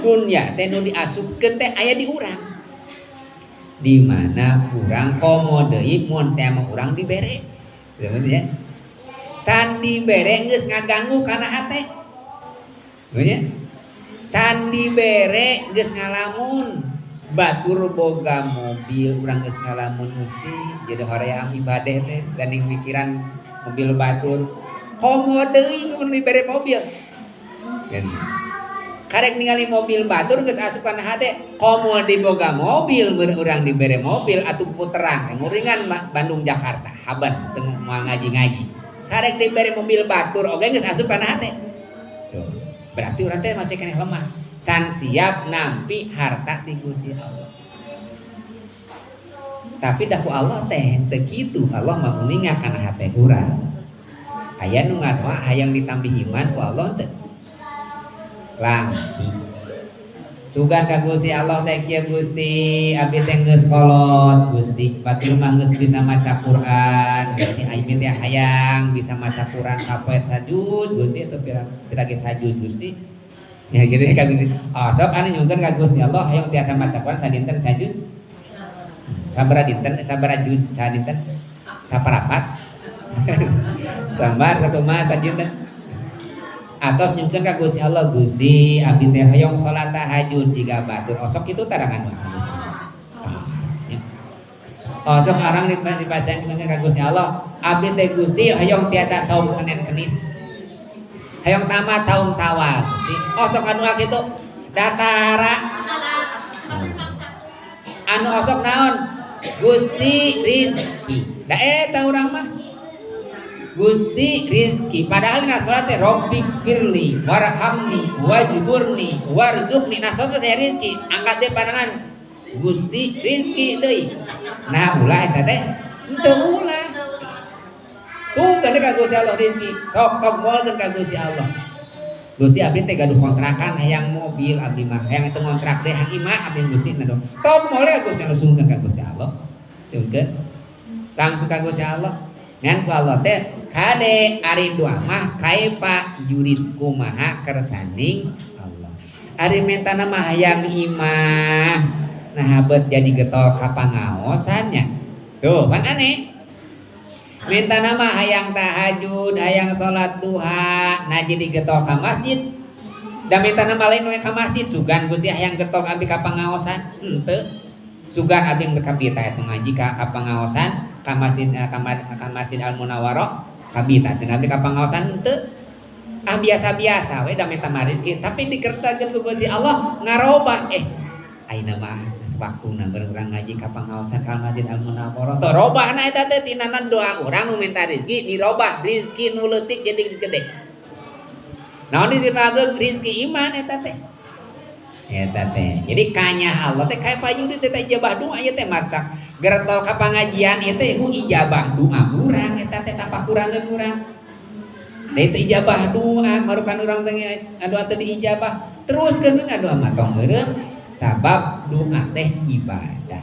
Dunya teh nu diasupkeun teh aya di urang. Di mana urang komo deui mun teh mah urang dibere. Gitu ya. Can dibere geus ngaganggu kana hate. Nya? Can dibere geus ngalamun. Batur boga mobil urang geus ngalamun mesti jadi hoream ibadah teh gandeng mikiran mobil batur. Komo deui mun dibere mobil. Kan. Karek ningali mobil batur geus asup kana hate, komo diboga mobil mun urang dibere mobil atuh puteran nguringan Bandung Jakarta haban teu moal ngaji-ngaji. Karek dibere mobil batur oge geus asup kana hate. Tuh, berarti urang teh masih keneh lemah. Can siap nampi harta di Gusti Allah. Tapi da ku Allah teh teu kitu, Allah mah uninga kana hate urang. Aya nu ngadoa hayang ditambih iman ku Allah teh. Langki. Sugan ka Gusti Allah teh kieu Gusti, abdi teh geus kolot Gusti, batur mah geus bisa maca Quran, Gusti abdi teh hayang bisa maca Quran sapoe sajuz Gusti atau pira ge sajuz Gusti. Ya gitu ka Gusti. Oh, sok anu nyungkeun ka Gusti Allah hayang tiasa maca Quran sadinten sajuz. Sabaraha dinten, sabaraha juz sadinten? Saparapat. Sambar sakumaha sadinten? Atos nyungkeun ka Gusti Allah, Gusti abdi teh hoyong salat tahajud jiga batur. Osok kitu tarangan mah. Osok orang di pasien nyungkeun ka Gusti Allah, abdi teh Gusti hoyong tiasa saum Senin Kemis. Hoyong tamat saum Sawal Gusti. Osok anu kitu datara. Anu osok naon? Gusti rizki. Da eta urang mah. Gusti rizki. Padahal na salat teh Rabbighfirli warhamni wajburni warzuqni. Nah salat saya rizki, angkat deh pandangan. Gusti rizki deui. Nah ulah eta teh henteu ulah. Sungkeun ka Gusti Allah rizki. Sok tok moalkeun ka Gusti Allah. Gusti abdi teh gaduh kontrakan hayang mobil abdi mah hayang teu ngontrak teh hayang imah abdi Gusti na dong. Tok moal ka Gusti Allah sungkeun ka Gusti Allah. Sungkeun langsung ka Gusti Allah. Ngan ku Allah teh kade ari doa mah kaifa yurid kumaha kersaning Allah. Ari mentana mah hayang imah. Nah bet jadi getol ka pangaosannya. Tuh pan aneh. Mentana mah hayang tahajud, hayang salat duha, nah jadi getol ka masjid. Da mentana mah lain we ka masjid, sugan Gusti hayang getol abdi ka pangaosan, henteu. Sugan abdi kabita eta ngaji ka pangaosan, ka masjid, ka Masjid Al Munawwaroh, kabita cenah abdi ka pangaosan henteu. Ah biasa-biasa we da menta mah rezeki, tapi dikertakeun ku Gusti Allah ngarobah ayeuna mah geus waktuna urang ngaji ka pangaosan ka Masjid Al Munawwaroh. Teu robahna eta teh tinana doa urang nu minta rezeki dirobah rezeki nu leutik jadi gede. Naon disebut ageung rezeki iman eta teh. Eta teh. Jadi kanya Allah teh kaya payuri teh ijabah doa ieu teh mata. Gertol ka pangajian ieu teh ku ijabah doa urang eta teh tapakurangeun urang. Da itu ijabah doa marukan urang teh doa teh diijabah. Teruskeun we ngadoa mah tong eureun sabab doa teh ibadah.